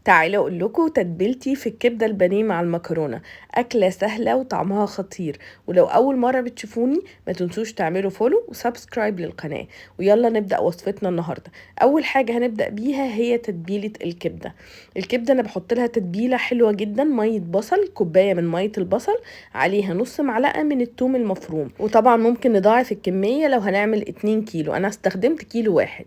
تعالوا اقول لكم تتبيلتي في الكبده البانيه مع المكرونه، اكله سهلة وطعمها خطير. ولو اول مرة بتشوفوني ما تنسوش تعملوا follow و subscribe للقناة. ويلا نبدا وصفتنا النهارده. اول حاجة هنبدا بيها هي تتبيله الكبده. الكبده انا بحط لها تتبيله حلوة جدا، مية بصل، كوباية من مية البصل، عليها نص معلقه من الثوم المفروم، وطبعا ممكن نضاعف الكمية لو هنعمل 2 كيلو، انا استخدمت كيلو واحد.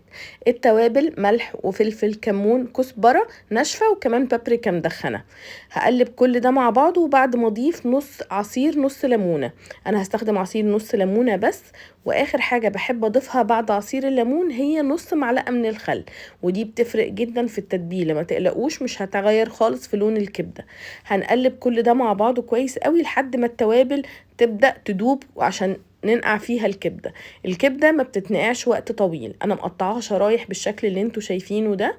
التوابل ملح وفلفل، كمون، كزبره ناشفة، وكمان بابريكا مدخنه. هقلب كل ده مع بعضه، وبعد ما اضيف نص عصير نص ليمونه، انا هستخدم عصير نص ليمونه بس. واخر حاجة بحب اضيفها بعد عصير الليمون هي نص معلقه من الخل، ودي بتفرق جدا في التتبيله، ما تقلقوش مش هتغير خالص في لون الكبده. هنقلب كل ده مع بعضه كويس قوي لحد ما التوابل تبدا تدوب، وعشان ننقع فيها الكبده. الكبده ما بتتنقعش وقت طويل، انا مقطعاها شرايح بالشكل اللي انتوا شايفينه ده.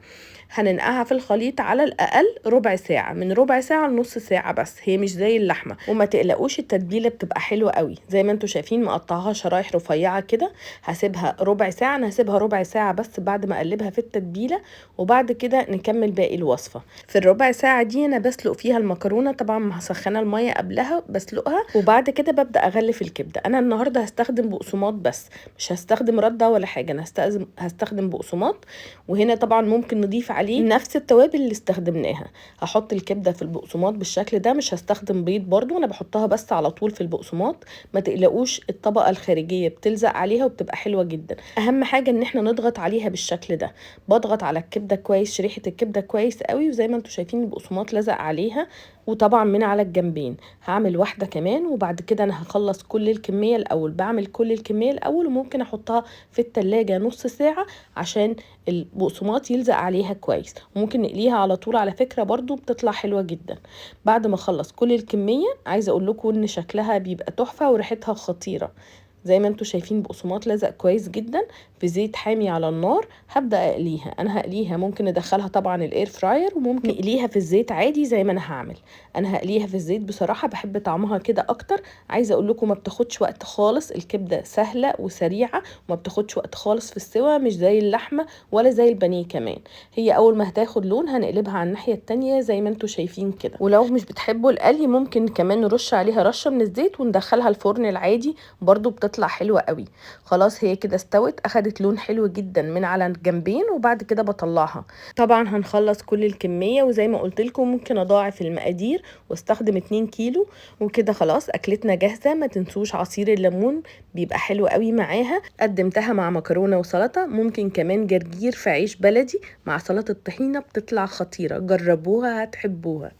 هننقعها في الخليط على الاقل ربع ساعة، من ربع ساعة لنص ساعة بس، هي مش زي اللحمة. وما تقلقوش التتبيله بتبقى حلوة قوي، زي ما انتوا شايفين مقطعاها شرايح رفيعة كده. هسيبها ربع ساعة، انا هسيبها ربع ساعة بس بعد ما اقلبها في التتبيله، وبعد كده نكمل باقي الوصفة. في الربع ساعة دي انا بسلق فيها المكرونه، طبعا مسخنه المية قبلها بسلقها، وبعد كده ببدا اغلف الكبده. انا النهارده هستخدم بقسماط بس، مش هستخدم رده ولا حاجة، انا هستخدم بقسماط. وهنا طبعا ممكن نضيف عليه نفس التوابل اللي استخدمناها. هحط الكبده في البقسماط بالشكل ده، مش هستخدم بيض برضو، انا بحطها بس على طول في البقسماط. ما تقلقوش الطبقة الخارجية بتلزق عليها وبتبقى حلوة جدا. اهم حاجة ان احنا نضغط عليها بالشكل ده، بضغط على الكبده كويس، شريحة الكبده كويس قوي، وزي ما انتم شايفين البقسماط لزق عليها، وطبعا من على الجنبين. هعمل واحدة كمان، وبعد كده انا هخلص كل الكمية الاول. بعمل كل الكمية الاول، وممكن احطها في التلاجة نص ساعة عشان البقسماط يلزق عليها كويس، وممكن نقليها على طول على فكرة برضو بتطلع حلوة جدا. بعد ما اخلص كل الكمية عايزه اقول لكم ان شكلها بيبقى تحفة وريحتها خطيرة. زي ما انتم شايفين بقسماط لزق كويس جدا في زيت حامي على النار. هبدا اقليها، انا هقليها ممكن ندخلها طبعا ال air fryer، وممكن نقليها في الزيت عادي زي ما انا هعمل. انا هقليها في الزيت، بصراحة بحب طعمها كده اكتر. عايزه اقول لكم ما بتاخدش وقت خالص، الكبده سهلة وسريعة وما بتاخدش وقت خالص في السوا، مش زي اللحمة ولا زي البانيه كمان. هي اول ما هتاخد لون هنقلبها على الناحية التانية زي ما انتم شايفين كده. ولو مش بتحبوا القلي ممكن كمان نرش عليها رشه من الزيت وندخلها الفرن العادي، برضو بتطلع حلوة قوي. خلاص هي كده استوت، اخدت لون حلو جدا من على الجنبين، وبعد كده بطلعها. طبعا هنخلص كل الكمية، وزي ما قلت لكم ممكن اضاعف المقادير واستخدم 2 كيلو. وكده خلاص اكلتنا جاهزة. ما تنسوش عصير الليمون بيبقى حلو قوي معاها. قدمتها مع مكرونة وسلطة، ممكن كمان جرجير في عيش بلدي مع سلطة طحينة، بتطلع خطيرة. جربوها هتحبوها.